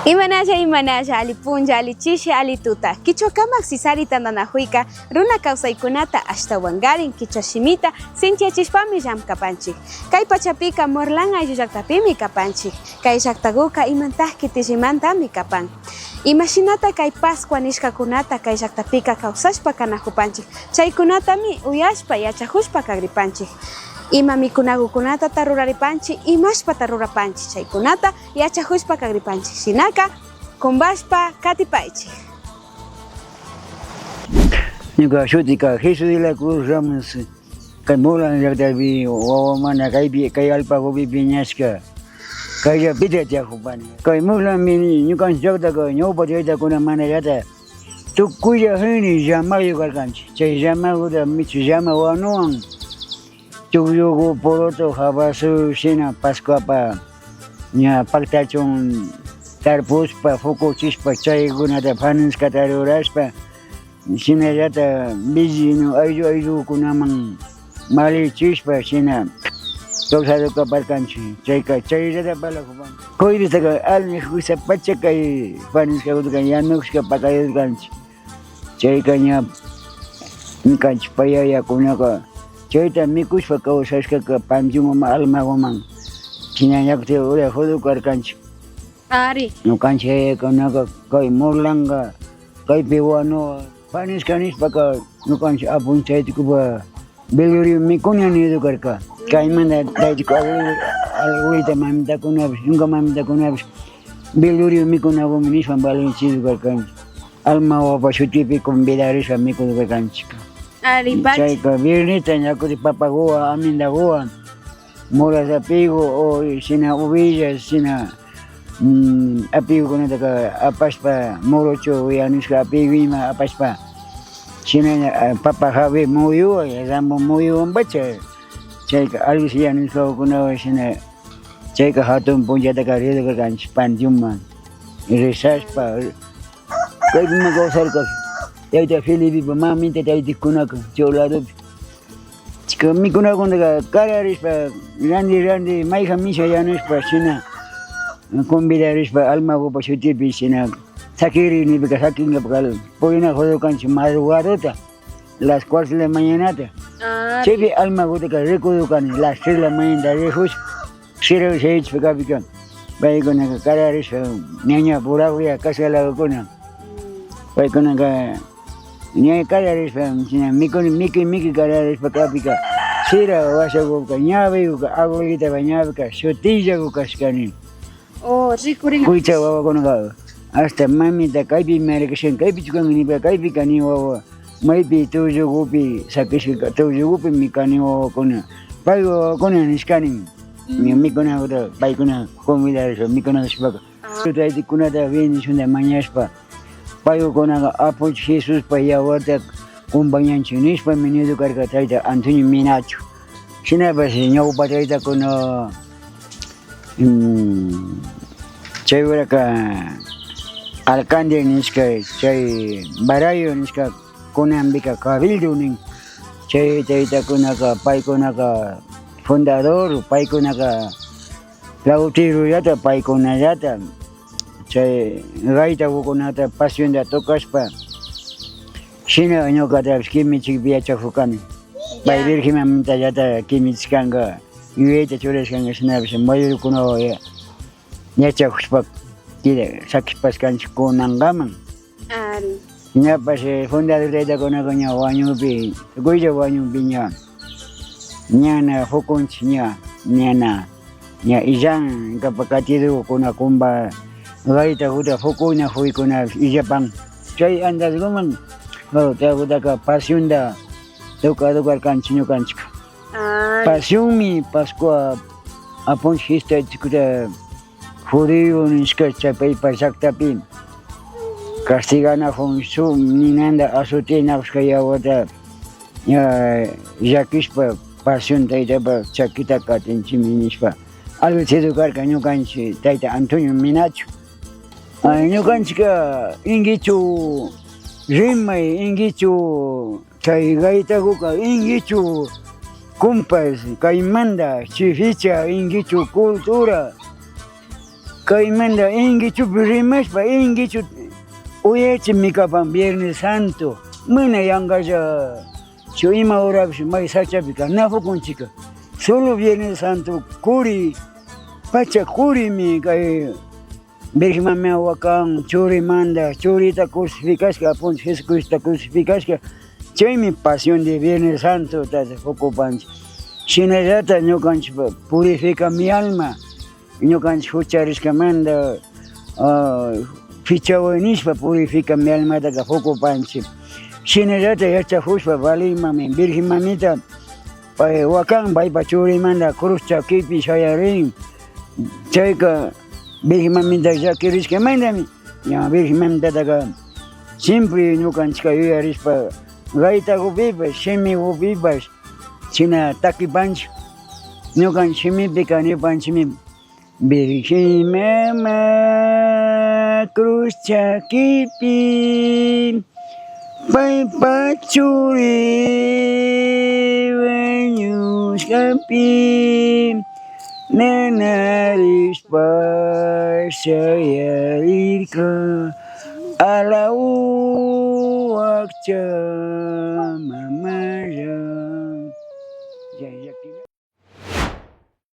Imanalla imanalla ali punlla ali chishi ali tuta Kichwakamak Sisari tantanakuyka runa kawsaykunata ashtawankarin kichwa shimita sinchiyachishpami llamkapanchik. Kay pachapika Morlán ayllu llaktapimi kapanchik. Kay llaktakuka imantak kitillimantami kapan. Imashinata kay Pascua nishkakunata kay llaktapika kawsashpa kanajupanchik chaykunatami uyashpa yachajushpa kakripanchik. Ima mikunakukunatata ruraripanchik imashpata rurapanchik chaykunata yachajushpa kakripanchik. Shinaka kumbashpa katipaychik. Ñuka shutika Jesús de la Cruz Ramos, kay Molan llaktapi wawamana kaypi kay allpakupi piñashka kayllapita tiyakupani. Kay Molanmi ñukanchik llaktaka ñawpa taytakuna manallata tukuylla jini llamayuk karkanchik. Chay llamakuta michi llama wanuwan chuklluku poroto jabasu shina Pascuapa ña paktachun tarpushpa fukuchishpa chaykunata panishkata rurashpa shinallata vecino ayllu ayllukunaman malichishpa shina kawsarukaparkanchik chayka chayllata parlajupanchik. Kuyritaka almi pacha kay panishkakutaka yanushka pakayurkanchik chayka ña ñukanchik payayakunaka chayta mikushpa kawsashkaka panteonman almaguman shinallatik ura karkanchik. Ari. Ñukanchik yayakunaka kay Morlanga kaypi wanuwa panishka nishpaka ñukanchik apunchik taytikupa velorio mikuna nidu karka. Kaymanta taytiku abuelita mamitakunapish ñuka mamitakunapish velorio mikunakumi nishpa valenchidu karkanchik. Alma wawapa shutipi convidarishpa mikudu karkanchik. Ari, pacha. Chayka viernesta ñakuti papaguwa amindaguwa moras apigo o shina uvillas shina apigukunataka apashpa morocho yanushka apigo ima apashpa shina papa javi muyuwa rambo muyuwanpacha chayka algo yanushkakunawan shina chayka hatun punchataka ridu karkanchik panteonman rezashpa kaypima kawsarka tayta Felipepa mamita taytikunaka chay ladopi. Chika mikunakunaka kararishpa ranti ranti mayjan misha yanushpa shina convidarishpa almagupa shutipi shina sakiri nipika sakingapak purina judukanchik madrugadota las 4 de la mañanata. Chaypi almagutaka rikudukani las 3 de la mañanata rijushpa shira shayachishpa kapika paykunaka kararishpa ñaña purakuya kashkalakuna paykunaka ña kararishpa shina mikuni miki miki kararishpa kapika shira washakuka ñawikuka abuelitapa ñawika shutillaku kashkani. Oh, rikurin. Kuycha wawakunaka hasta mamita kaypi marikashan kaypichu kanki nipika kaypi kani wawa maypi tullukupi sakishka tullukupi kani wawakuna pay wawakuna nishkani mikunakuta paykuna convidarishpa mikunashpaka taytikunata bendicionta mañashpa paykunaka apunchik Jesuspa yawarta compañanchik nishpami nidu karka tayta Antonio Minacho. Shinapash ñawpa taytakuna chay horaka alcalde nishka chay barayo nishka kunanpika cabildo nin chay taytakunaka paykunaka fundador paykunaka flautirullata paykunallata chay gaitakunata pasionta tocashpa shina ñukatapish kimichikpi yachakukani pay virgen mamintallata kimichishkanka yuyayta churashkanka shinapish mayorkunawan yachakushpa sakishpashkanchik kunankaman. Ari. Ñapash fundador taytakunaka ña wañupi tukuylla wañupi ña ñana fukunchik ña ñana ña illan kapa katidukuna kumba gaytakuta fukuna juykunapish illapan chay andazguman chaykunataka pasionta tukadukarkanchik ñukanchik. Pasionmi Pascua apunchik fiesta judío nishka chay paypa llaktapi castiganajun shuk ninanta azotinajushka yawarta ña llakishpa pasión taytapa chakita katinchikmi nishpa algo chido karka ñukanchik tayta Antonio Minacho. Ñukanchikka inkichu rimay, inkichu chay gaytakuka, inkichu. Cumpas caimanda chificha inguichu cultura caimanda inguichupi rimashpa inguichu uyachimi kapan Viernes Santo mana yangalla chu ima horapish may sachapika nafukunchika solo Viernes Santo kuri pacha kurimi kay Virgen mama wakan churimanda churita crucificashka Apunchik Jesucristota crucificashka chaymi pasión de Viernes Santo fukupanchik shinallata ñukanchik purifica mi alma ñukanchik jucharishkamanta fichawan nishpa purifica mi almataka fukupanchik shinallata yachajushpa valimami Virgen mamita pay wakan paypa churimanta cruz chakipi shayarin chayka Virgen mamita llakirishkamantami ña Virgen mamitataka siempre ñukanchika yuyarishpa gaytakupipash shimikupipash shina takipanchik ñukanchik shimipika nipanchikmi Virgen mama cruz chakipi paypa churi wañushkapi nanarishpa shayarirka alawakcha.